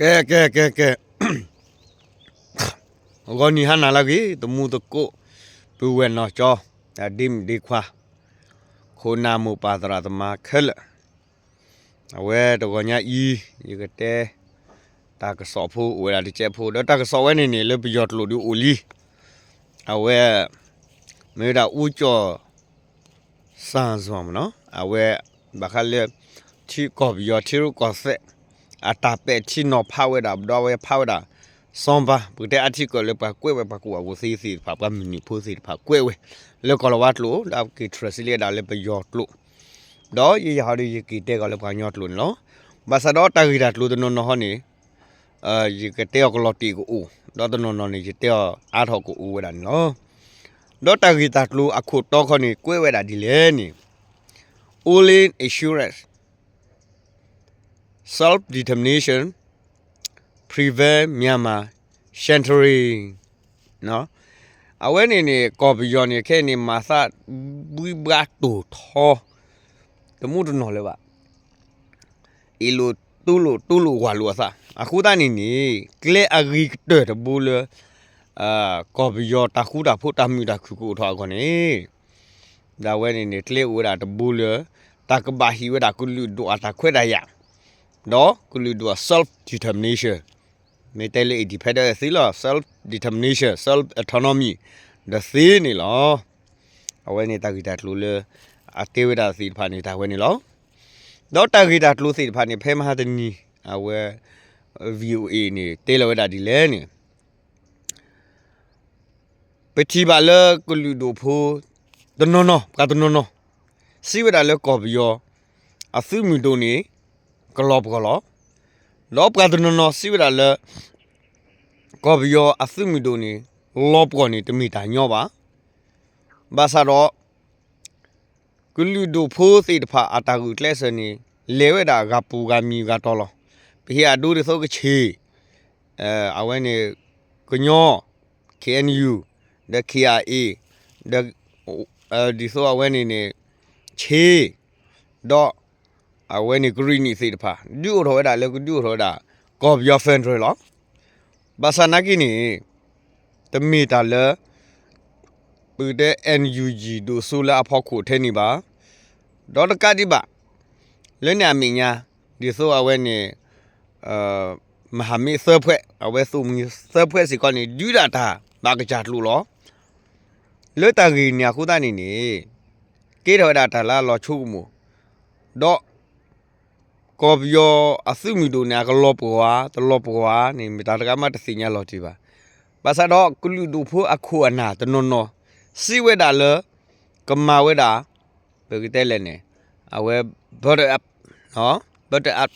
ကဲ ကဲ ကဲ ကဲ, ဂီၤနံၤဟါနၤလၢအဂ့ၤ သမူသကိး ပုၢ်ဝဲၢ်နီၢ်ကၠီ ဒ့မုၣ်ဒ့ခွါ ခိၣ်နၢ်မိၢ်ပၢ်သရၣ်သမါခဲလၢာ်, အဝဲတဂီၤညါအံၤ ယကတဲ တၢ်ကစီၣ်ဖိအိၣ်ဝဲဒၣ်တကဲးဖိ ဒီးတၢ်ကစီၣ်ဝဲန့ၣ်န့ၣ် လၢပယီၤကျိာ်ဒုးအိၣ်လံ, အဝဲ မ့ၢ်ဝဲဒၣ်အူကၠီၣ် စၣ်စွၣ်မနီၤ အဝဲ ဘၣ်ဃးလၢ ထံကီၢ်ပယီၤထံရူၢ်ကီၢ်သဲး အတၢ်ပဲာ်ထံနီၤဖးဝဲဒၣ် ဒီးအဝဲဖးဝဲဒၣ် စီၤပၤ ပကတဲအထံကီၢ်လၢပှၤကွဲးဝဲပှၤကူၣ်ဘၣ်ကူၣ်သ့သ့ၣ်တဖၣ် ပှၤမုၢ်နုာ်ဖိသ့ၣ်တဖၣ်ကွဲးဝဲ လၢကီၢ်လီၤဝါကျိာ် လၢအက့ၤ translate ဝဲဒၣ်လၢပယီၤကျိာ်, ဒီးယဲယၤဟီဒီးယက့ၤတဲကီးလၢပှၤကညီကျိာ်န့ၣ်လီၤ. ဘၣ်ဆၣ်ဒီးတၢ်ဂ့ၢ်တၢ်ကျိၤတနီၤနီၤဟီန့ၣ် ယကတဲအီၤကလီၤတံၢ်ကအိၣ် ဒီးတနီၤနီၤန့ၣ် ယတဲအီၤအါထီၣ်ကအိၣ်ဝဲဒၣ်န့ၣ်လီၤ. ဒီးတၢ်ဂ့ၢ်တၢ်ကျိၤအခိၣ်တီခီန့ၣ် ကွဲးဝဲဒၣ်ဒ်လဲၣ်န့ၣ် Orin Insurance Self Determination Prevent Myanmar Century အဝဲန့ၣ်န့ၣ် ကီၢ်ပယီၤန့ၣ် ခဲအံၤန့ၣ် မၤသးဘှံးဘှါတိာ်ထီ တမူတနီၤလၢၤဘၣ် အ့ၣ်လိာ်တူၢ်လိာ်တူၢ်လိာ်ဝၢ်လိာ်အသး အဃိသတးန့ၣ်န့ၣ် ကျဲအဂ့ၤကတၢၢ်တဘိလၢ ကီၢ်ပယီၤတၢ်ဃူတၢ်ဖိးတၢ်မုာ်တၢ်ခုၣ်ကအိၣ်ထီၣ်အဂီၢ်န့ၣ် ဒ်ဝဲန့ၣ်န့ၣ် ကျဲအိၣ်ဝဲဒၣ်တဘိလၢ တၢ်ကဘၣ်ဟ့ၣ်ဝဲဒၣ်ကလုာ်ဒူၣ်အတၢ်ခွဲးတၢ်ယာ် ဒီးကလုာ်ဒူၣ်အ self determination မ့ၢ်တဲလၢ independent သ့လီၤ self determination self autonomy ဒီးသ့န့ၣ်လီၤ. အဝဲန့ၣ်တၢ်ဂ့ၢ်တၢ်ကျိၤလၢ အတဲဝဲဒၣ်သ့ၣ်တဖၣ်န့ၣ် တၢ်ဝဲန့ၣ်လီၤ. ဒီးတၢ်ဂ့ၢ်တၢ်ကျိၤသ့ၣ်တဖၣ်န့ၣ် ဖဲမဟါတနံၤ အဝဲ VOA န့ၣ် တဲလီၤဝဲဒၣ်ဒ်လဲၣ်န့ၣ် ပထံၣ်ဘၣ်လၢကလုာ်ဒူၣ်ဖိ တနီၤနီၤ ပှၤတနီၤနီၤ စံးဝဲဒၣ်လၢကီၢ်ပယီၤ အသုးမုၢ်ဒိၣ်န့ၣ် ကလီၤပှီၢ်လီၤ. ဒီးပှၤတနီၤနီၤစံးဝဲဒၣ်လၢ ကီၢ်ပယီၤအသုးမုၢ်ဒိၣ်န့ၣ် လီၤပှီၢ်န့ၣ်တမ့ၢ်တၢ်ညီဘၣ်. ဘၣ်ဆၣ်ဒီး ကလုာ်ဒူၣ်ဖိသ့ၣ်တဖၣ်အတၢ်ဂုာ်ကျဲးစၢးန့ၣ် လဲၤဝဲဒၣ်ဂၤပူၤဂၤမံၤဂၤတီၤလီၤ. ပဟ့ၣ်အဒိဒ်သိးကခ့ၣ် အဝဲန့ၣ် ကညီ KNU ဒီး KIA ဒီး ဒ်သိးအဝဲန့ၣ်န့ၣ် ခ့ၣ် ဒီး အဝဲန့ၣ်ကရံၣ်နံၣ်သ့ၣ်တဖၣ် ဒုးအိၣ်ထီၣ်ဝဲဒၣ်လၢကဒုးအိၣ်ထီၣ်ဝဲဒၣ် ကီၢ်ပယီၤ federal လီၤ. ဘၣ်ဆၣ်နာ်က့န့ၣ် တမ့ၢ်တၢ်လၢ ပကတဲ NUG ဒိၣ်စိလၢအဖီခိၣ်ထဲန့ၣ်ဘၣ်. ဒီးတကးဒံးဘၣ် လၢန့ၣ်အမဲာ်ညါ ဒ်သိးအဝဲန့ၣ် မဟာမိတ်သၢဖွဲ့ အဝဲသိၣ်မှံၤသၢဖွဲ့စ့ၢ်ကီးန့ၣ် ဒုးဒၣ်တၢ်ဘၣ်ကစၢ်ကျိာ်လီၤ. လၢတၢ်ဂ့ၢ်န့ၣ်အဃိသတးန့ၣ်န့ၣ် ကဲထီၣ်ဝဲဒၣ်တၢ်လၢအလီၤဆိကမိၣ် ဒီး ကီၢ်ပယီၤအသုးမုၢ်ဒိၣ်န့ၣ် အကလီၤပှီၢ်ဧါ တလီၤပှီၢ်ဧါန့ၣ် မ့ၢ်တၢ်တဂၤမးတသ့ၣ်ညါလီၤတံၢ်ဘၣ်. ဘၣ်ဆၣ်ဒီးကလုာ်ဒူၣ်ဖိအခိၣ်အနၢ်တနီၤနီၤ စံးဝဲဒၣ်လၢ ကမၤဝဲဒၣ် ပကတဲလဲၣ်န့ၣ် အဝဲ bottom up, bottom up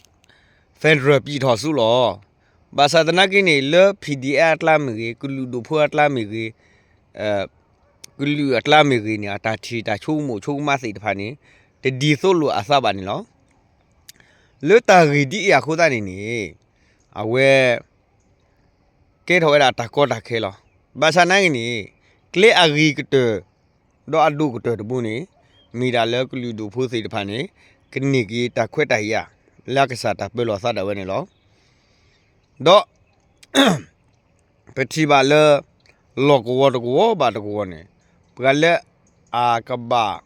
federal ပံးထီၣ်ဆူလီၤ. ဘၣ်ဆၣ်သနာ်က့န့ၣ် လၢ PDF အကျါမ့ၢ်ဂ့ၤ, ကလုာ်ဒူၣ်ဖိအကျါမ့ၢ်ဂ့ၤ, ကလုာ်အကျါမ့ၢ်ဂ့ၤန့ၣ် အတၢ်ထံၣ်တၢ်ဆိကမိၣ်ဆိကမးသ့ၣ်တဖၣ်န့ၣ် တဒ်သိးလိာ်အသးဘၣ်န့ၣ်လီၤ. လၢတၢ်ဂ့ၢ်ဒ်အံၤအဃိသတးန့ၣ်န့ၣ် အဝဲ ကဲထီၣ်ဝဲဒၣ်တၢ်ကီတၢ်ခဲလီၤ. ဘၣ်ဆၣ်နာ်က့န့ၣ် ကျဲအဂ့ၤကတၢၢ် ဒီးအဒိၣ်ကတၢၢ်တဘိန့ၣ် မ့ၢ်ဒၣ်လၢကလုာ်ဒူၣ်ဖိသ့ၣ်တဖၣ်န့ၣ် ကန့ၢ်က့ၤတၢ်ခွဲးတၢ်ယာ် လၢအကစၢ်တၢ်ပၢလီၤသးဒၣ်ဝဲန့ၣ်လီၤ. ဒီး ပထံၣ်ဘၣ်လၢ လီၢ်ကဝီၤတကဝီၤဘၣ်တကဝီၤန့ၣ် ပှၤလၢအကဘၣ်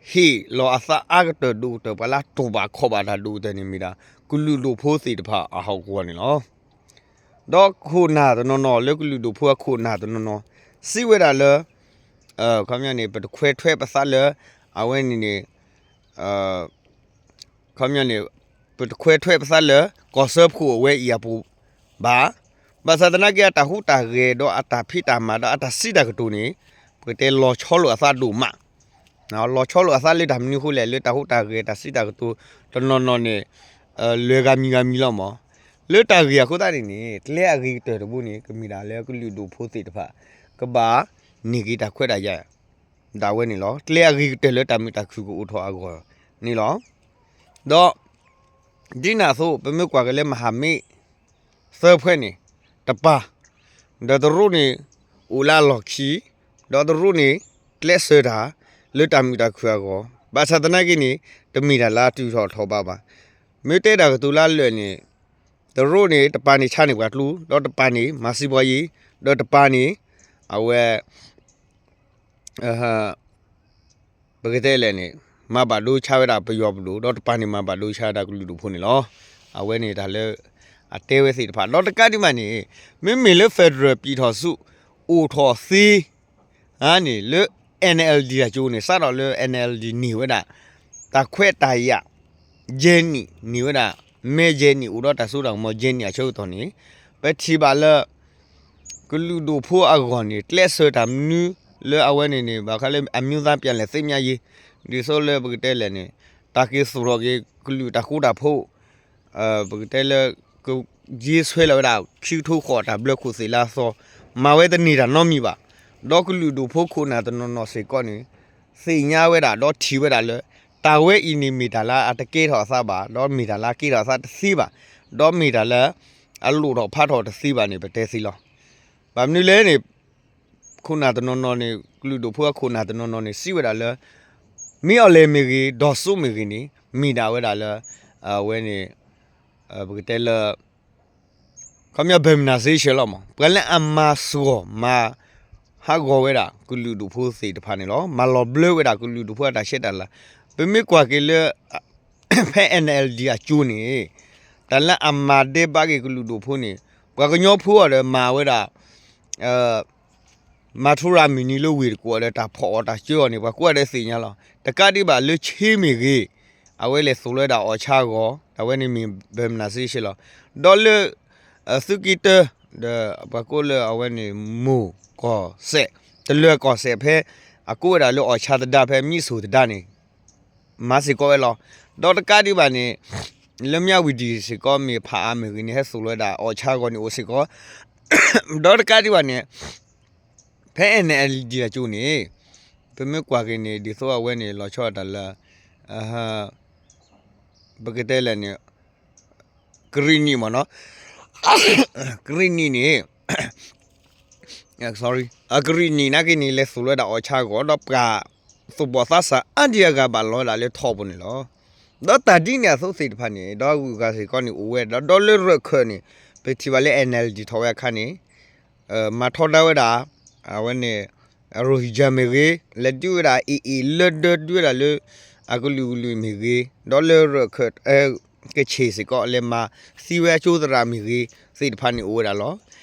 ဟ့ၣ်လီၤအသးအါကတၢၢ်ဒိၣ်ကတၢၢ် ပှၤလၢအတိာ်ဘၣ်ခီၣ်ဘၣ်တၢ်ဒိၣ်ကတၢၢ်န့ၣ်မ့ၢ်ဒၣ် ကလုာ်ဒူၣ်ဖိသ့ၣ်တဖၣ်အဟီၣ်ကဝီၤန့ၣ်လီၤ. ဒီးခိၣ်နၢ်တနီၤနီၤ လၢကလုာ်ဒူၣ်ဖိအခိၣ်နၢ်တနီၤနီၤ စံးဝဲဒၣ်လၢ ခီပညီန့ၣ် ပတခွဲးထွဲပသးလၢ အဝဲန့ၣ်န့ၣ် ခီပညီန့ၣ် ပတခွဲးထွဲပသးလၢ ကီၢ်စၢဖှိၣ်အဝဲအံၤအပူၤဘၣ်. ဘၣ်ဆၣ်သနာ်က့ အတၢ်ဟူးတၢ်ဂဲၤ ဒီးအတၢ်ဖံးတၢ်မၤဒီးအတၢ်စံးတၢ်ကတိၤန့ၣ် ပကတဲလီၤဆီလိာ်အသးဒိၣ်မး. လီၤဆီလိာ်အသးလၢတၢ်မနုၤအဃိလဲၣ် လၢတၢ်ဟူးတၢ်ဂဲၤ တၢ်စံးတၢ်ကတိၤ တနီၤနီၤန့ၣ် လွဲၤဂၤမံၤဂၤမံၤလီၤမး. လၢတၢ်ဂ့ၢ်အဃိသတးန့ၣ်န့ၣ် ကျဲအဂ့ၤကတၢၢ်တဘိန့ၣ် ကမ့ၢ်ဒၣ်လၢကလုာ်ဒူၣ်ဖိသ့ၣ်တဖၣ် ကဘၣ်န့ၢ်က့ၤတၢ်ခွဲးတၢ်ယာ် ဒၣ်ဝဲန့ၣ်လီၤ. ကျဲအဂ့ၤကတၢၢ်လၢတၢ်မုာ်တၢ်ခုၣ်ကအိၣ်ထီၣ်အဂီၢ်န့ၣ်လီၤ. ဒီး ဒ်န့ၣ်အသိး ပမ့ၢ်ကွၢ်က့ၤလၢ မဟာမိတ် သၢဖွဲ့န့ၣ် တပၤ ဒီးတရူးန့ၣ် အိၣ်လၢအလီၢ်ခံ ဒီးတရူးန့ၣ် ကျဲးစၢးတၢ် လၢတၢ်မုာ်တၢ်ခုၣ်အဂီၢ် ဘၣ်ဆၣ်သနာ်က့န့ၣ် တမ့ၢ်တၢ်လၢအတုၤထီၣ်ထီၣ်ဘးဘၣ်. မ့ၢ်တဲတၢ်ကတိၤလၢအလၢာ်န့ၣ် တရူးန့ၣ် တပၤန့ၣ်ဆါန့ၢ်ပှၤကျိ ဒီးတပၤန့ၣ် မၤစံးပှၤယံၤ, ဒီးတပၤန့ၣ် အဝဲ ပကတဲလဲၣ်န့ၣ် မၤဘၣ်ဒိဆါဝဲဒၣ်ပယီၤပဒိၣ်, ဒီးတပၤန့ၣ်မၤဘၣ်ဒိဆါဒၣ်ကလုာ်ဒူၣ်ဖိန့ၣ်လီၤ. အဝဲန့ၣ်တၢ်လၢ အတဲဝဲသ့ၣ်တဖၣ် ဒီးတကးဒံးဘၣ်န့ၣ် မ့မ့ၢ်လၢ federal ပြည်ထောင်စု အိၣ်ထီၣ်သ့ န့ၣ် လၢ NLD အကၠိန့ၣ် စးထီၣ်လၢ NLD န့ၢ်ဝဲဒၣ် တၢ်ခွဲးတၢ်ယာ် ယဲၢ်နံၣ် န့ၢ်ဝဲဒၣ် မ့ၢ်ယဲၢ်နံၣ် အိၣ်ဒီးတၢ်စိတၢ်ကမီၤ ယဲၢ်နံၣ်အဆၢကတီၢ်န့ၣ် ပထံၣ်ဘၣ်လၢ ကလုာ်ဒူၣ်ဖိအဂီၢ်န့ၣ် ကျဲးစၢးတၢ်မနုၤလၢအဝဲန့ၣ်န့ၣ် ဘၣ်ဃးလၢ အမျိုးသားပြန်လည်သင့်မြတ်ရေး ဒ်သိးလၢပကတဲလဲၣ်န့ၣ် တၢ်က့ၤသူၣ်ထီၣ်က့ၤ ကလုာ်တၢ်ဃူတၢ်ဖိး ပကတဲလၢ က ရေးဆွဲလီၤဝဲဒၣ် ခံကထိဃိးတၢ်ဘျၢခိၣ်သ့ၣ်လါသီ မၤဝဲတန့ၢ်တၢ်နီတမံၤဘၣ်. ဒီးကလုာ်ဒူၣ်ဖိခိၣ်နၢ်တနီၤနီၤစ့ၢ်ကီးန့ၣ် သ့ၣ်ညါဝဲဒၣ် ဒီးထံၣ်ဝဲဒၣ်လၢ တၢ်ဝဲအံၤန့ၣ်မ့ၢ်တၢ်လၢအတကဲထီၣ်အသးဘၣ်, ဒီးမ့ၢ်တၢ်လၢအကဲထီၣ်အသးတသ့ဘၣ်, ဒီးမ့ၢ်တၢ်လၢ အလိၣ်ထီၣ်ဖးထီၣ်တသ့ဘၣ်န့ၣ် ပတဲသ့လီၤ. ဘၣ်မနုၤလဲၣ်န့ၣ် ခိၣ်နၢ်တနီၤနီၤန့ၣ် ကလုာ်ဒူၣ်ဖိအခိၣ်နၢ်တနီၤနီၤန့ၣ် စံးဝဲဒၣ်လၢ မ့ၢ်အီၤလဲၣ်မ့ၢ်ဂ့ၤ ဒီးစိမ့ၢ်ဂ့ၤန့ၣ် မ့ၢ်ဒၣ်ဝဲဒၣ်လၢ အဝဲန့ၣ် ပကတဲလၢ ခီပညီ ဘၢၣ်မနၤစ့ရှၢလီၤမး ပှၤလၢအမၤစှီၤမၤ ဟးဂီၤဝဲဒၣ် ကလုာ်ဒူၣ်ဖိသ့ၣ်တဖၣ်န့ၣ်လီၤ. မၤလီၤဘျၢဝဲဒၣ်ကလုာ်ဒူၣ်ဖိအတၢ်ဆဲးတၢ်လၤ. ပမ့ၢ်ကွၢ်က့ၤလၢ ဖဲ NLD အကၠိန့ၣ် တၢ်လၢအမၤဒဲးဘးက့ၤကလုာ်ဒူၣ်ဖိန့ၣ် ပှၤကညီဖိအီၤဒီးမၤဝဲဒၣ် မၤထူရၤမုၢ်နံၤလၢဝ့ၢ်တကူၣ်အီၤဒီး တၢ်ဖီၣ်အီၤတၢ်စၢအီၤန့ၣ် ပှၤကိးဂၤဒဲးသ့ၣ်ညါလီၤ. တကးဒံးဘၣ်လၢ ချ့မ့ၢ်ဂ့ၤ အဝဲလဲၤသိၣ်လီၤဝဲဒၣ်အီၣ်ဆါအဂီၢ် အဝဲန့ၣ်မ့ၢ် ဘၢၣ်မနၤစ့ရှၢလီၤ. ဒီးလၢ သုးက့တၢ ဒီးပှၤကိးလၢအဝဲန့ၣ် မိၢ်ကီၢ်စဲၣ် တလၢၤကီၢ်စဲၣ်ဖဲ အကိးဝဲဒၣ်လၢအီၣ်ဆါသဒါဖဲမံၣ်စိၣ်သဒါန့ၣ် မၤစ့ၢ်ကီးဝဲလီၤ. ဒီးတကးဒံးဘၣ်န့ၣ် လၢမၠၣ်ဝံၤဒံၣ်စ့ၢ်ကီး မ့ၢ်ဖးအါမ့ၢ်ဂ့ၤန့ၣ် ဟဲသိၣ်လီၤဝဲဒၣ်အီၣ်ဆါအဂီၢ်န့ၣ်အိၣ်စ့ၢ်ကီး ဒီးတကးဒံးဘၣ်န့ၣ် ဖဲ NLD အကၠိန့ၣ် ပမ့ၢ်ကွၢ်က့ၤန့ၣ် ဒ်သိးအဝဲန့ၣ် လီၤဆီဒၣ်တၢ်လၢ ပကတဲလဲၣ်န့ၣ် ကရံၣ်နံၣ်မ့ၢ်နီၤ ကရံၣ်နံၣ်န့ၣ် sorry အကရံၣ်နံၣ်နာ်က့န့ၣ် လဲၤသိၣ်လီၤဝဲဒၣ်အီၣ်ဆါအဂီၢ် ဒီးပှၤသူၣ်ဘီၣ်သးစၢ်အါဒံအါဂၤဘၣ်လီၤဝဲဒၣ်လၢထီၣ်ပူၤန့ၣ်လီၤ. ဒီးတၢ်ဒ်န့ၣ်အသိးသ့ၣ်တဖၣ်န့ၣ် ဒီးအဂုၤအဂၤစ့ၢ်ကီးန့ၣ်အိၣ်ဝဲ ဒီးဒီးလၢရၢၢ်ခၢၣ်န့ၣ် ပထံၣ်ဘၣ်လၢ NLD ထီၣ်ဝဲအခါန့ၣ် မၤထီဒါဝဲဒၣ် အဝဲန့ၣ် ရိဟင်ဂျာမ့ၢ်ဂ့ၤ လဲၤဒုးဝဲဒၣ် AA လၢဒၢဒုးဝဲဒၣ်လၢ အကလုာ်ကလုာ်မ့ၢ်ဂ့ၤ ဒီးလၢရၢၢ်ခၢၣ် ကချ့ၣ်စ့ၢ်ကီး လဲၤမၤသံဝဲအကၠိသရၣ်မ့ၢ်ဂ့ၤ သ့ၣ်တဖၣ်န့ၣ်အိၣ်ဝဲဒၣ်လီၤ.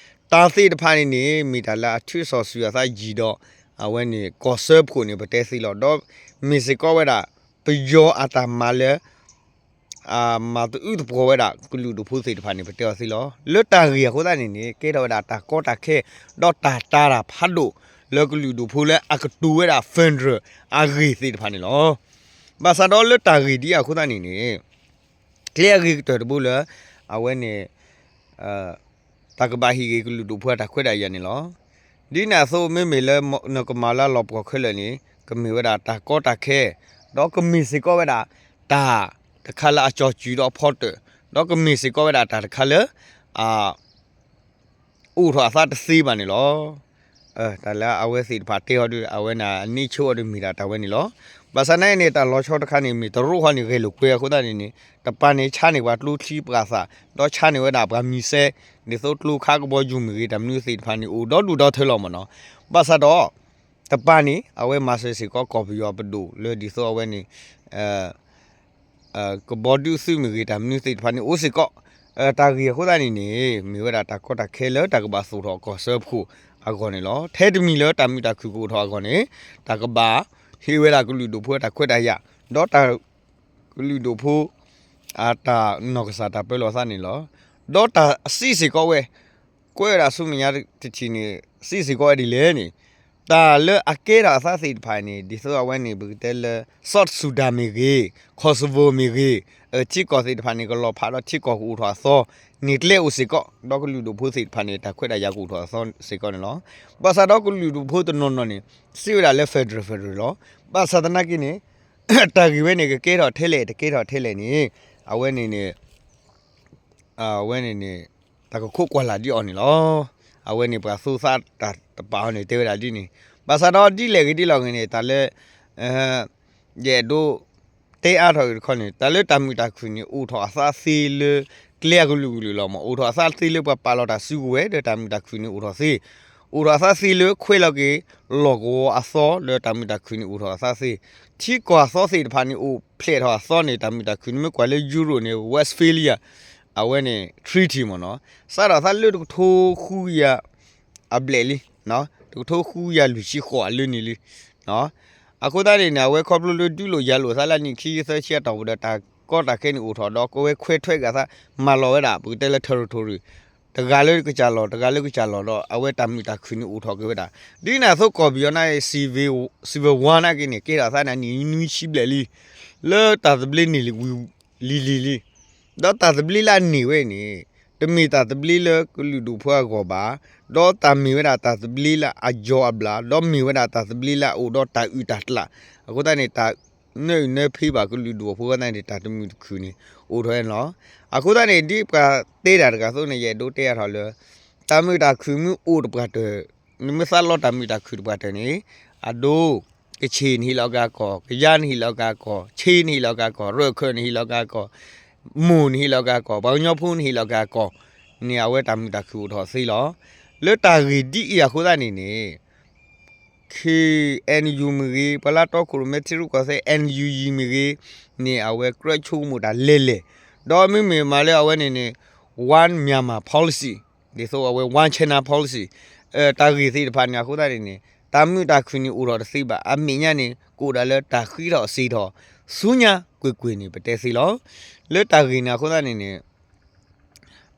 တၢ်သ့ၣ်တဖၣ်န့ၣ်န့ၣ် မ့ၢ်တၢ်လၢအထုးစီၤစုၤအသးယံာ်ဒီး အဝဲန့ၣ် ကီၢ်စၢဖှိၣ်န့ၣ် ပတဲသ့လီၤ. ဒီးမ့ၢ်စ့ၢ်ကီးဝဲဒၣ် ပယီၤအတၢ်မၤလၢ မၤတအုတပှီၤဝဲဒၣ် ကလုာ်ဒူၣ်ဖိသ့ၣ်တဖၣ်န့ၣ် ပတဲအီၤသ့လီၤ. လၢတၢ်ဂ့ၢ်အဃိသတးန့ၣ်န့ၣ် ကဲထီၣ်ဝဲဒၣ်တၢ်ကီတၢ်ခဲ ဒီးတၢ်တာ်တၢ်ဖးဒိၣ် လၢကလုာ်ဒူၣ်ဖိလၢအကတိၤဝဲဒၣ် federal အဂ့ၢ်သ့ၣ်တဖၣ်န့ၣ်လီၤ. ဘၣ်ဆၣ်ဒီးလၢတၢ်ဂ့ၢ်ဒ်အဃိသတးန့ၣ်န့ၣ် ကျဲအဂ့ၤကတၢၢ်တဘိလၢ အဝဲန့ၣ် တၢ်ကဘၣ်ဟ့ၣ်ဂ့ၤကလုာ်ဒူၣ်ဖိအတၢ်ခွဲးတၢ်ယာ်န့ၣ်လီၤ. ဒ်န့ၣ်အသိး မ့မ့ၢ်လၢနကမၤလၢလီၤပှီၢ်ခဲလၢာ်န့ၣ် ကမ့ၢ်ဝဲဒၣ်တၢ်ကီတၢ်ခဲ ဒီးကမ့ၢ်စ့ၢ်ကီးဝဲဒၣ် တၢ်တခါလၢအကၠီၤစုၤဒီးအဖီတၢၣ် ဒီးကမ့ၢ်စ့ၢ်ကီးဝဲဒၣ်တၢ်တခါလၢ အ အိၣ်ထီၣ်အသးတသ့ဘၣ်န့ၣ်လီၤ. တၢ်လၢအဝဲသ့ၣ်တဖၣ်တဲအီၤဒီး အဝဲန့ၣ်အန့ဆၢအီၤဒီးမ့ၢ်ဒၣ်တၢ်ဝဲန့ၣ်လီၤ. ဘၣ်ဆၣ်နာ်အံၤန့ၣ် တၢ်လီၤဆီတခါန့ၣ် မ့ၢ်တရူးဃီန့ၣ် ဂဲၤလိာ်ကွဲအဃိသတးန့ၣ်န့ၣ် တပၤန့ၣ်ဆါန့ၢ်ပှၤကျိချံပှၤသၣ် ဒီးဆါန့ၢ်ဝဲဒၣ်ပှၤမံၤစဲ ဒ်သိးကျိခါကဘီယူၤမ့ၢ်ဂ့ၤ တၢ်မနုၤသ့ၣ်တဖၣ်န့ၣ် အိၣ်ဒီဒူၣ်ဒီထၢလီၤမ့ၢ်နီၤ. ဘၣ်ဆၣ်ဒီး တပၤန့ၣ် အဝဲမၤစၢၤစ့ၢ်ကီးကီၢ်ပယီၤပဒိၣ်လၢဒ်သိးအဝဲန့ၣ် ကဘီဒုးသုးမ့ၢ်ဂ့ၤ တၢ်မနုၤသ့ၣ်တဖၣ်န့ၣ်အိၣ်စ့ၢ်ကီး. တၢ်ဂ့ၢ်အဃိသတးန့ၣ်န့ၣ် မ့ၢ်ဝဲဒၣ်တၢ်ကီတၢ်ခဲလၢတၢ်ကဘၣ်သူၣ်ထီၣ်ကီၢ်စၢဖှိၣ်အဂီၢ်န့ၣ်လီၤ. ထဲတမံၤလၢတၢ်မုာ်တၢ်ခုၣ်ကအိၣ်ထီၣ်အဂီၢ်န့ၣ် တၢ်ကဘၣ်ဟ့ၣ်ဝဲဒၣ်ကလုာ်ဒူၣ်ဖိတၢ်ခွဲးတၢ်ယာ် ဒီးတၢ် ကလုာ်ဒူၣ်ဖိ အတၢ်နီၢ်ကစၢ်တၢ်ပၢလီၤသးန့ၣ်လီၤ. ဒီးတၢ်စံးစ့ၢ်ကီးဝဲ ကွဲးဝဲဒၣ်ဆူမဲာ်ညါတထံၣ်န့ၣ် စံးစ့ၢ်ကီးဝဲဒ်လဲၣ်န့ၣ် တၢ်လၢအကဲထီၣ်အသးသ့ၣ်တဖၣ်န့ၣ် ဒ်သိးအဝဲန့ၣ် ပကတဲလၢ South Sudan မ့ၢ်ဂ့ၤ Kosovo မ့ၢ်ဂ့ၤ ထံကီၢ်သ့ၣ်တဖၣ်န့ၣ် ကလီၤဖးဒီးထံကီၢ်ကအိၣ်ထီၣ်အသီ န့ၣ်ကျဲအိၣ်စ့ၢ်ကီး ဒီးကလုာ်ဒူၣ်ဖိသ့ၣ်တဖၣ်န့ၣ် တၢ်ခွဲးတၢ်ယာ်ကအိၣ်ထီၣ်အသီစ့ၢ်ကီးန့ၣ်လီၤ. ဘၣ်ဆၣ်ဒီးကလုာ်ဒူၣ်ဖိတနီၤနီၤန့ၣ် စံးဝဲဒၣ်လၢ federal federal လီၤ. ဘၣ်ဆၣ်သနာ်က့န့ၣ် တၢ်ဂ့ၢ်ဝဲန့ၣ် ကကဲထီၣ်ထဲလဲၣ် တကဲထီၣ်ထဲလဲၣ်န့ၣ် အဝဲန့ၣ်န့ၣ် အဝဲန့ၣ်န့ၣ် တၢ်ကခိးကွၢ်လၢ်ဒ်အီၤန့ၣ်လီၤ. အဝဲန့ၣ်ပှၤသူသးတၢ်တပာ်အီၤန့ၣ် တဲဝဲဒၣ်ဒ်န့ၣ် ဘၣ်ဆၣ်ဒီးဒ်လဲၣ်ဂ့ၤဒ်လဲၣ်ဂ့ၤန့ၣ် တၢ်လၢ ယအဲၣ်ဒိး တဲအါထီၣ်က့ၤတခီန့ၣ် တၢ်လၢတၢ်မုာ်တၢ်ခုၣ်န့ၣ် အိၣ်ထီၣ်အသးသ့လၢ ကျဲအကလုာ်ကလုာ်လီၤမး. အိၣ်ထီၣ်အသးသ့လၢပှၤပာ်လီၤတၢ်စုကဝဲၤဒီးတၢ်မုာ်တၢ်ခုၣ်န့ၣ်အိၣ်ထီၣ်သ့, အိၣ်ထီၣ်အသးသ့လၢခွဲးလီၤက့ၤ လီၢ်ကဝီၤအသီဒီးတၢ်မုာ်တၢ်ခုၣ်န့ၣ်အိၣ်ထီၣ်အသးသ့, ထံကီၢ်အသီသ့ၣ်တဖၣ်န့ၣ် အိၣ်ဖျဲၣ်ထီၣ်အသီန့ၣ် တၢ်မုာ်တၢ်ခုၣ်န့ၣ် မ့ၢ်ကွၢ်လၢ Europe န့ၣ် Westphalia အဝဲန့ၣ် treaty မ့ၢ်နီၤ, စးထီၣ်အသးလၢတကထိဃုကယၤ အဘျဲၣ်လံ, တကထိဃုကယၤလွံၢ်ဆံဃိးအလၢန့ၣ်လံ. အဃိသတးန့ၣ်န့ၣ် အဝဲခီဖျိလၢဒုးလိာ်ယၤလိာ်အသးလၢနံၣ်ခံသၢဆံအတီၢ်ပူၤဒီး တၢ်ကီတၢ်ခဲန့ၣ်အိၣ်ထီၣ်ဒီး ကဝဲခွဲးထွဲက့ၤအသး မၤလီၤဝဲဒၣ် ပကတဲလၢ territory တဂၤလၢကစၢ်လီၢ် တဂၤလၢကစၢ်လီၢ်ဒီး အဝဲတၢ်မုာ်တၢ်ခုၣ်န့ၣ်အိၣ်ထီၣ်က့ၤဝဲဒၣ်. ဒ်န့ၣ်အသိးကီၢ်ပယီၤန့ၣ် civil war နာ်က့န့ၣ် ကဲထီၣ်အသးန့ၣ်နံၣ်နွံဆံဘျဲၣ်လံ, လၢတၢ်သဘျ့န့ၢ်ဝံၤလံၤလံၤလံ. ဒီးတၢ်သဘျ့လၢအန့ၢ်ဝဲအံၤန့ၣ် တမ့ၢ်တၢ်သဘျ့လၢကလုာ်ဒူၣ်ဖိအဂီၢ်ဘၣ်, ဒီးတၢ်မ့ၢ်ဝဲဒၣ်တၢ်သဘျ့လၢအယီၤအဘျၣ်, ဒီးမ့ၢ်ဝဲဒၣ်တၢ်သဘျ့လၢအအိၣ်ဒီးတၢ်အုၣ်တၢ်ကျၢၤ, အဃိသတးန့ၣ် တၢ်နၢအုၣ်နၢဖံးဘၣ်ကလုာ်ဒူၣ်အဖိအဃိသတးန့ၣ် တၢ်တမုာ်တခုၣ်န့ၣ် အိၣ်ထီၣ်ဝဲန့ၣ်လီၤ. အဃိသတးန့ၣ် ဒ်ပှၤတဲတၢ်တဂၤအသိးန့ၣ် ယအဲၣ်ဒိးတဲအါထီၣ်လၢ တၢ်မုာ်တၢ်ခုၣ်မ့ၢ်အိၣ်တပှၢ်တၢၢ်, နမ့ၢ်သးလီတၢ်မုာ်တၢ်ခုၣ်တပှၢ်တၢၢ်န့ၣ် အဒိ ကခ့ၣ်နဟ့ၣ်လီၤက့ၤအကီၢ်, ကယၤနဟ့ၣ်လီၤက့ၤအကီၢ်, ခ့ၣ်နဟ့ၣ်လီၤက့ၤအကီၢ်, ရၢၢ်ခၢၣ်နဟ့ၣ်လီၤက့ၤအကီၢ်, မိၢ်နဟ့ၣ်လီၤက့ၤအကီၢ်, ပှၤကညီဖိနဟ့ၣ်လီၤက့ၤအကီၢ်န့ၣ် အဝဲတၢ်မုာ်တၢ်ခုၣ်အိၣ်ထီၣ်သ့လီၤ. လၢတၢ်ဂ့ၢ်ဒ်အံၤအဃိသတးန့ၣ်န့ၣ် ခ့ၣ်အဲၣ်ယူၣ်မ့ၢ်ဂ့ၤ, ပှၤလၢတီခိၣ်ရိၣ်မဲထံရူၢ်ကီၢ်သဲး NUG မ့ၢ်ဂ့ၤန့ၣ် အဝဲကြၢးဆိကမိၣ်တၢ်လဲၢ်လဲၢ်, ဒီးမ့မ့ၢ်မးလၢအဝဲန့ၣ်န့ၣ် One Myanmar policy, ဒ်သိးအဝဲ One China policy, တၢ်ဂ့ၢ်သ့ၣ်တဖၣ်န့ၣ် အဃိသတးန့ၣ်န့ၣ် တၢ်မုာ်တၢ်ခုၣ်န့ၣ်အိၣ်ထီၣ်တသ့ဘၣ်. အမဲာ်ညါန့ၣ် ကအိၣ်ဒၣ်လၢတၢ်ဃံထီၣ်စ့ထီၣ် ဆူညါကွ့ၢ်ကွ့ၢ်န့ၣ် ပတဲသ့လီၤ. လၢတၢ်ဂ့ၢ်န့ၣ်အဃိသတးန့ၣ်န့ၣ်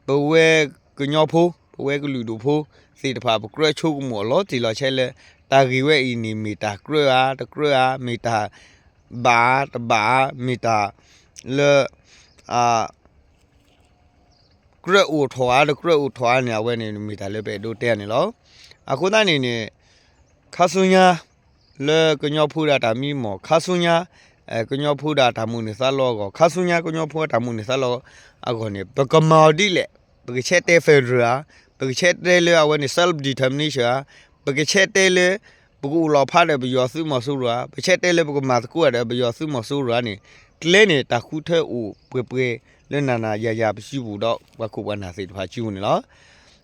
ပဝဲကညီဖိ, ပဝဲကလုာ်ဒူၣ်ဖိသ့ၣ်တဖၣ် ပကြၢးဆိကမိၣ်အလီၤတံၢ်လီၤဆဲးလၢ တၢ်ဂ့ၢ်ဝဲအံၤန့ၣ် မ့ၢ်တၢ်ကြၢးဧါ, တကြၢးဧါ, မ့ၢ်တၢ်ဘၣ်ဧါ, တဘၣ်ဧါ, မ့ၢ်တၢ်လၢ အ ကြၢးအိၣ်ထီၣ်ဧါ, တကြၢးအိၣ်ထီၣ်ဧါန့ၣ် အဝဲန့ၣ်မ့ၢ်တၢ်လၢပအဲၣ်ဒိးတဲန့ၣ်လီၤ. အဃိသတးန့ၣ်န့ၣ် ခါဆူညါ လၢကညီဖိဒီးတၢ်မံမီၢ်, ခါဆူညါ ကညီဖိဒီးတၢ်မိၣ်န့ၢ်သးလီအဂီၢ်, ခါဆူညါကညီဖိတၢ်မိၣ်န့ၢ်သးလီအဂီၢ်န့ၣ် ပကမၤအီၤဒ်လဲၣ်, ပကဆဲးတဲ federal ဧါ, ပကဆဲးတဲလၢအဝဲန့ၣ် self determination ဧါ, ပကဆဲးတဲလၢ ပကအိၣ်လီၤဖးဒီးပယီၤသုးမီၤစိရိၤဧါ, ပဆဲးတဲလၢပကမၤသကိးဒီးပယီၤသုးမီၤစိရိၤဧါန့ၣ် ကျဲန့ၣ် တၢ်ဃုထၢအိၣ်ပှဲၤပှဲၤလၢနၤနၤယၤယၤပစုပူၤဒီးပှၤခိၣ်ပှၤနၢ်သ့ၣ်တဖၣ်စုပူၤန့ၣ်လီၤ.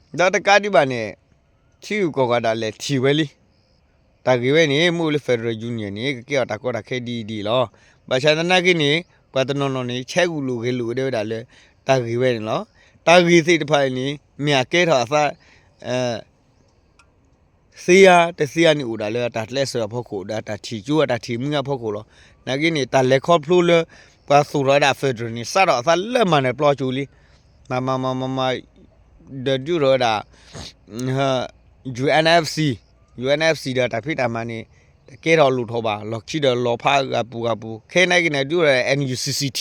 ဒီးတကးဒံးဘၣ်န့ၣ် ထံဂုၤကီၢ်ဂၤဒၣ်လဲာ်ထံၣ်ဝဲလံ. တၢ်ဂ့ၢ်ဝဲန့ၣ် မ့ၢ်အိၣ်လၢ federal union န့ၣ် ကကဲထီၣ်တၢ်ကီတၢ်ခဲဒ်အံၤဒ်အံၤလီၤ. ဘၣ်ဆၣ်သနာ်က့န့ၣ် ပှၤတနီၤနီၤန့ၣ် ဆဲးဂူာ်လိာ်ဂဲၤလိာ်ဝဲဒၣ်လၢ တၢ်ဂ့ၢ်ဝဲန့ၣ်လီၤ. တၢ်ဂ့ၢ်သ့ၣ်တဖၣ်အံၤန့ၣ် မ့ၢ်အကဲထီၣ်အသး သ့ဧါတသ့ဧါန့ၣ် အိၣ်ဒၣ်လၢအတၢ်ကျဲးစၢးအဖီခိၣ် ဒီးအတၢ်ထံၣ်ကၠိအတၢ်ထံၣ်မုာ်အဖီခိၣ်လီၤ. နာ်က့န့ၣ် တၢ်လဲၤခီဖျိလၢ ပှၤသူၣ်ထီၣ်ဝဲဒၣ် federal န့ၣ် စးထီၣ်အသးလၢမၤနၢၤပျီကၠိလံ. မၤမၤမၤမၤမၤ ဒီးဒုးထီၣ်ဝဲဒၣ် UNFC, UNFC ဒီးတၢ်ဖံးတၢ်မၤန့ၣ် တကဲထီၣ်လိၣ်ထီၣ်ဘၣ်, လီၢ်ခံဒီးလီၤဖးဂၤပူၤဂၤပူၤ, ခဲနာ်က့န့ၣ် ဒုးထီၣ် NUCCT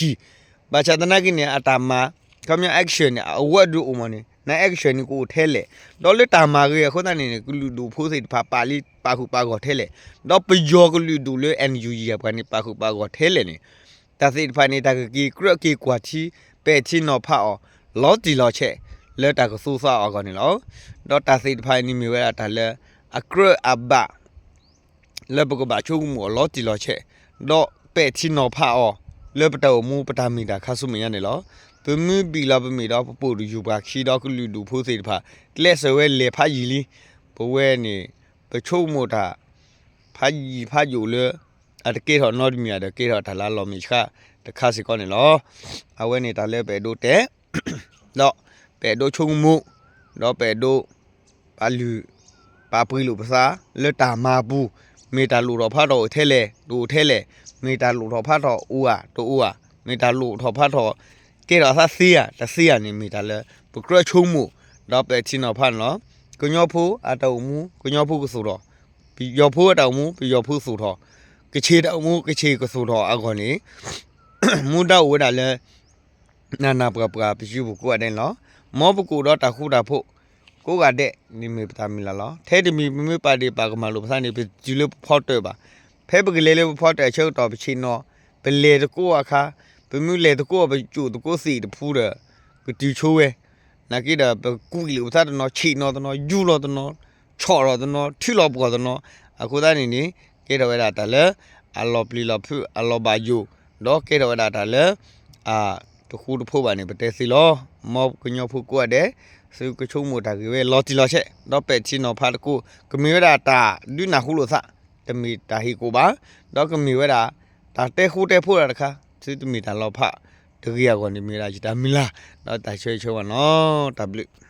ဘၣ်ဆၣ်သနာ်က့န့ၣ် အတၢ်မၤ ခီပညီ action န့ၣ် အဝဲဒုးအိၣ်မးန့ၣ် န action န့ၣ် ကအိၣ်ထဲလဲၣ်. ဒီးလၢတၢ်မၤဂ့ၤအဃိသတးန့ၣ်န့ၣ် ကလုာ်ဒူၣ်ဖိသ့ၣ်တဖၣ် ပာ်လံ ပာ်ဃုာ်ပာ်ဂီၢ်ထဲလဲၣ်. ဒီးပယီၤကလုာ်ဒူၣ်လၢ NUG အပှၤန့ၣ် ပာ်ဃုာ်ပာ်ဂီၢ်ထဲလဲၣ်န့ၣ် တၢ်သ့ၣ်တဖၣ်န့ၣ် တၢ်ကက့ၤကြၢးက့ၤကွၢ်ထံ ပဲာ်ထံနီၤဖးအီၤ လီၤတံၢ်လီၤဆဲး လၢတၢ်ကသူသးအီၤအဂီၢ်န့ၣ်လီၤ. ဒီးတၢ်သ့ၣ်တဖၣ်အံၤန့ၣ်မ့ၢ်ဝဲဒၣ်တၢ်လၢ အကြၢးအဘၣ် လၢပကဘၣ်ဆိကမိၣ်အီၤလီၤတံၢ်လီၤဆဲး, ဒီးပဲာ်ထံနီၤဖးအီၤ လၢပတၢ်အိၣ်မူပတၢ်မ့ၢ်တၢ်ခါဆူမဲာ်ညါန့ၣ်လီၤ. ပမ့ၢ်ဘံၣ်လီၤပမ့ၢ်ဒီး ပပိာ်တယူၢ်ပှၤခံဒီးကလုာ်ဒူၣ်ဖိသ့ၣ်တဖၣ် ကျဲးစၢးဝဲလဲၤဖးယံာ်လံ. ပဝဲန့ၣ် ပဆိကမိၣ်တၢ် ဖးယံာ်ဖးယိာ်လၢ အတကဲထီၣ်နီတမံၤဒီး ကဲထီၣ်တၢ်လၢအလီၤမဲာ်ဆှးတခါစ့ၢ်ကီးန့ၣ်လီၤ. အဝဲန့ၣ်တၢ်လၢပအဲၣ်ဒိးတဲ ဒီးပအဲၣ်ဒိးဆိကမိၣ်, ဒီးပအဲၣ်ဒိး ပာ်လုၢ် ပာ်ပှ့ၤလိာ်ပသး လၢတၢ်မၤအပူၤ, မ့ၢ်တၢ်လိၣ်ထီၣ်ဖးထီၣ်အိၣ်ထဲလဲၣ်, တအိၣ်ထဲလဲၣ်, မ့ၢ်တၢ်လိၣ်ထီၣ်ဖးထီၣ်အိၣ်ဧါ တအိၣ်ဧါ, မ့ၢ်တၢ်လိၣ်ထီၣ်ဖးထီၣ် ကဲထီၣ်အသးသ့ဧါ တသ့ဧါန့ၣ် မ့ၢ်တၢ်လၢ ပကြၢးဆိကမိၣ် ဒီးပဲာ်ထံနီၤဖးန့ၣ်လီၤ. ကညီဖိအတၢ်အိၣ်မူ ကညီဖိကသူၣ်ထီၣ်, ပယီၤဖိအတၢ်အိၣ်မူ ပယီၤဖိသူၣ်ထီၣ်, ကခ့ၣ်တၢ်အိၣ်မူ ကခ့ၣ်ကသူၣ်ထီၣ်အဂီၢ်န့ၣ် မူဒါအိၣ်ဝဲဒၣ်လၢ နၢ်နၢ်ပှၤပှၤပစုပူၤကိးဂၤဒဲးန့ၣ်လီၤ. မ်ပကအိၣ်ဒီးတၢ်ဃူတၢ်ဖိး ကိးဂၤဒဲးန့ၣ်မ့ၢ်ပတၢ်မုၢ်လၢ်လီၤ. ထဲတမံၤပမ့ၢ်ပာ်ဒ့ၣ်ပာ်ကမၣ်လိာ်ပသးန့ၣ် ပတုၤလၢပဖီတၢၣ်ဘၣ်. ဖဲပကလဲၤလၢပဖီတၢၣ်အဆၢကတီၢ်ပဆ့ၣ်နီၤ, ပလဲၤသကိးအခါ, ပမ့ၢ်လဲၤသကိးပကၠိၣ်သကိးသ့ၣ်တဖုဒီး ကတုၤဆိဝဲ နာ်က့ဒီး ပကွံာ်လိာ်ပသးတနီၤ, ဆ့ၣ်နီၤတနီၤ, ယူၢ်လီၤတနီၤ, ဆီၣ်လီၤတနီၤ, ထုးလီၤပှီၢ်တနီၤ, အဃိသတးန့ၣ်န့ၣ် ကဲထီၣ်ဝဲဒၣ်တၢ်လၢ အလီၤပျံၤလီၤဖုး အလီၤဘၣ်ယိၣ်, ဒီးကဲထီၣ်ဝဲဒၣ်တၢ်လၢ အ တဃူတဖိးဘၣ်န့ၣ် ပတဲသ့လီၤ. မ်ကညီဖိကိးဂၤဒဲး သုကဆိကမိၣ်တၢ်ဂ့ၢ်ဝဲလီၤတံၢ်လီၤဆဲး, ဒီးပဲာ်ထံနီၤဖးတကိး ကမ့ၢ်ဝဲဒၣ်တၢ်ဒုးနၢ်ဟူလိာ်သး, တမ့ၢ်တၢ်ဟ့ၣ်ကိၣ်ဘၣ်, ဒီးကမ့ၢ်ဝဲဒၣ် တၢ်တဲဃူတဲဖိးတၢ်တခါ, သုတမ့ၢ်တၢ်လီၤဖးတဂ့ၤအဂီၢ်န့ၣ် မ့ၢ်ဝဲဒၣ်ယတၢ်မုၢ်လၢ် ဒီးတၢ်ဆၢဂ့ၤဆၢဝါန့ၣ်လီၤ. တၢ်ဘျုး